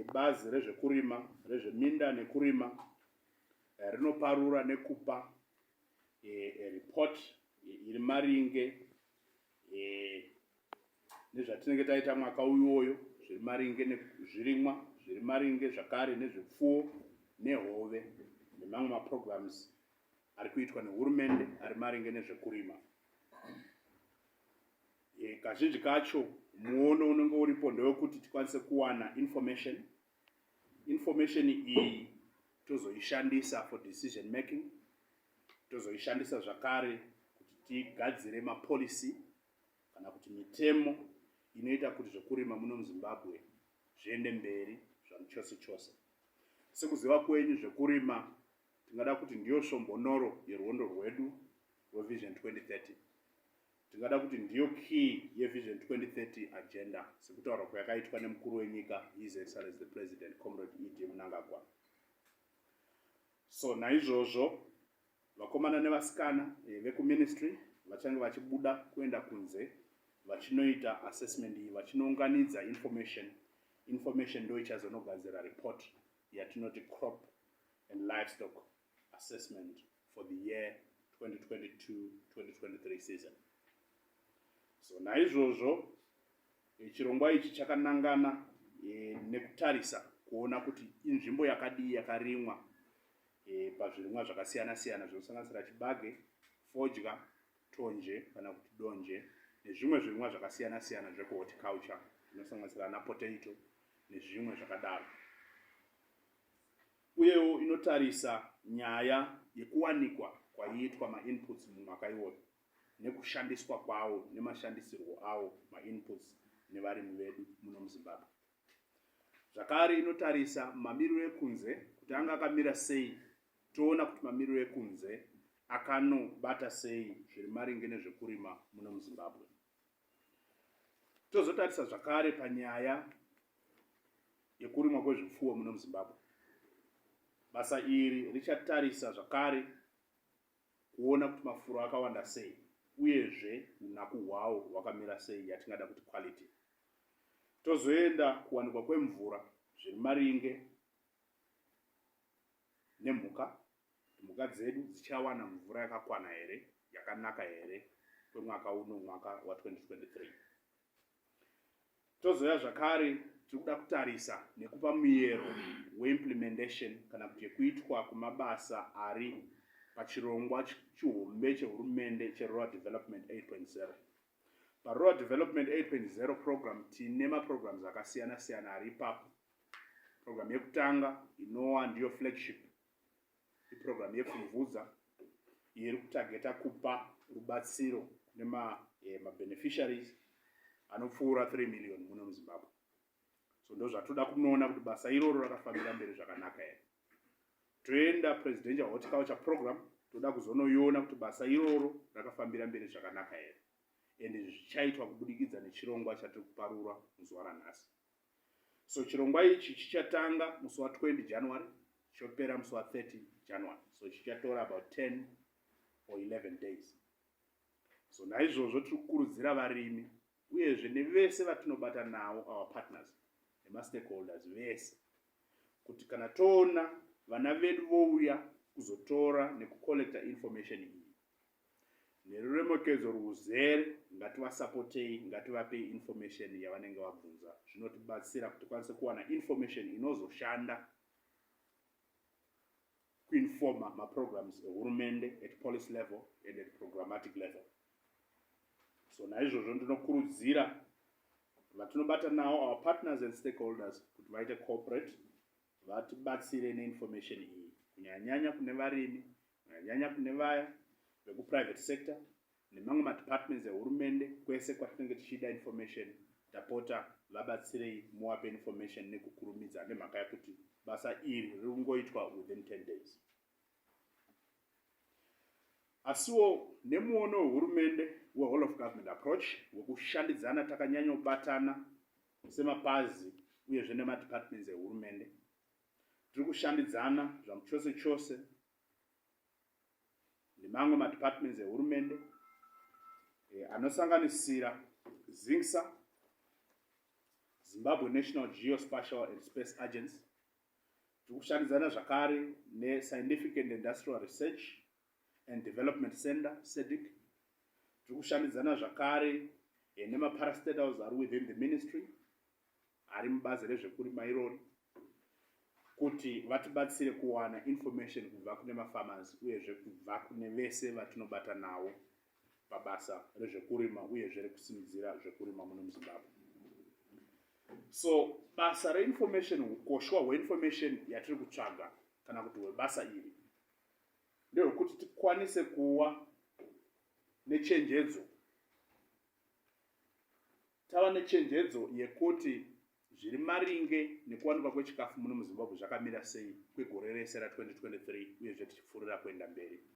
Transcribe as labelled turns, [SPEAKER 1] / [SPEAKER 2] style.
[SPEAKER 1] Bazi rezvekurima, rezveminda nekurima rinoparura nekupa report iri maringe nezvatinenge taita mwaka uyoyo, zviri maringe nezvirimwa, zviri maringe zvakare nezvipfuwo nehove nemamwe maprograms ari kuitwa nehurumende ari maringe nezvekurima. Kazhinji kacho muono unenge uripo ndewekuti tikwanise kuwana information. Information iyi tozoishandisa for decision making, tozoishandisa zvakare kuti tigadzire mapolicy kana kuti mitemo inoita kuti zvekurima muno muZimbabwe zviende mberi zvamuchose chose. Sekuziva kwenyu, zvekurima tingada kuti ndiyo svombonoro yerwondo rwedu rweVision 2030. Tingada kuti ndiyo key yeVision 2030 agenda sekutaurwa kwayakaitwa nemukuru wenyika, His Excellency the President Comrade ED Mnangagwa. So naizvozvo vakomana nevasikana vekuministry vachange vachibuda kuenda kunze vachinoita assessment iyi, vachinounganidza information. Information ndo ichazonogadzira report yatinoti crop and livestock assessment for the year 2022-2023 season. So naizvozvo chirongwa ichi chakanangana nekutarisa kuona kuti inzvimbo yakadii yakarimwa pazvirimwa zvakasiyana siyana zvinosanganisira chibage, fodya, tonje kana kuti donje nezvimwe zvirimwa zvakasiyana siyana zvekuhorticulture zvinosanganisira ana potato nezvimwe zvakadaro. Uyewo inotarisa nyaya yekuwanikwa kwaiitwa mainputs mumwaka iwoyo nekushandiswa kwawo nemashandisirwo awo mainputs nevarimi vedu muno muZimbabwe. Zvakare inotarisa mamiriro ekunze kuti anga akamira sei, toona kuti mamiriro ekunze akanobata sei zviri maringe nezvekurima muno muZimbabwe. Tozotarisa zvakare panyaya yekurimwa kwezvipfuwo muno muZimbabwe. Basa iri richatarisa zvakare kuona kuti mafuro akawanda sei uyezve unaku hwawo hwakamira sei, yatingada kuti quality. Tozoenda kuwanikwa kwemvura zviri maringe nemhuka, kuti mhuka dzedu dzichawana mvura yakakwana here, yakanaka here kwemwaka uno, mwaka wa2023. Tozoya zvakare tiri kuda kutarisa nekupa muyero weimplementation kana kuti yekuitwa kwemabasa ari pachirongwa chihombe chehurumende cheRural Development 8.0. PaRural Development 8.0 program tine maprograms akasiyana siyana ari ipapo. Program yekutanga inowa ndiyo flagship iprogram yePfumvudza iyo iri kutageta kupa rubatsiro kune mabeneficiaries anopfuura 3 million muno muZimbabwe. So ndo zvatoda kunoona kuti basa iroro rakafambira mberi zvakanaka here. Toenda Presidential Horticulture Program, toda kuzonoiona kuti basa iroro rakafambira mberi zvakanaka here, and zvichaitwa kubudikidza nechirongwa chatiri kuparura muzuva ranhasi. So chirongwa ichi chichatanga musi wa20 January, chopera musi wa30 January, so chichatora about 10 or 11 days. So naizvozvo tiri kukurudzira varimi uyezve nevese vatinobata navo, our partners nemastakeholders vese, kuti kana toona vana vedu vouya kuzotora nekucollecta information iyi, neruremekedzo rwuzere ngativasapotei, ngativapei information yavanenge vabvunza. Zvinotibatsira kuti tikwanise kuwana information inozoshanda kuinforma maprograms ehurumende at policy level and at programmatic level. So naizvozvo ndinokurudzira vatinobata navo, our partners and stakeholders, kuti vaite cooperate, vatibatsire neinformation iyi, kunyanyanyanya kune varimi, kunyanyanya kune vaya vekuprivate sector nemamwe madepartments ehurumende. Kwese kwatinenge tichida information, tapota vabatsirei, muwape information nekukurumidza, nemhaka yekuti basa iri riri kungoitwa within 10 days. Asiwo nemuono wehurumende wewhole of government approach wekushandidzana takanyanyobatana semapazi uyezve nemadepartments ehurumende, tiri kushandidzana zvamuchose chose nemamwe madepartments ehurumende anosanganisira ZINGSA. Zimbabwe National Geospatial and Space Agency. Tiri kushandidzana zvakare neScientific and Industrial Research and Development Center, SEDIC. Tiri kushandidzana zvakare nemaparastatals ari within the ministry, ari mubazi rezvekurima irori, kuti vatibatsire kuwana information kubva kune mafarmers uyezve kubva kune vese vatinobata navo pabasa rezvekurima uyezve rekusimudzira zvekurima muno muZimbabwe. So basa reinformation, ukoshwa hweinformation yatiri kutsvaga kana kuti hwebasa iri, ndehwekuti tikwanise kuwa nechenjedzo, tava nechenjedzo yekuti zviri maringe nekuwanikwa kwechikafu muno muZimbabwe zvakamira sei kwegore rese ra2023 uyezve tichipfuurira kuenda mberi.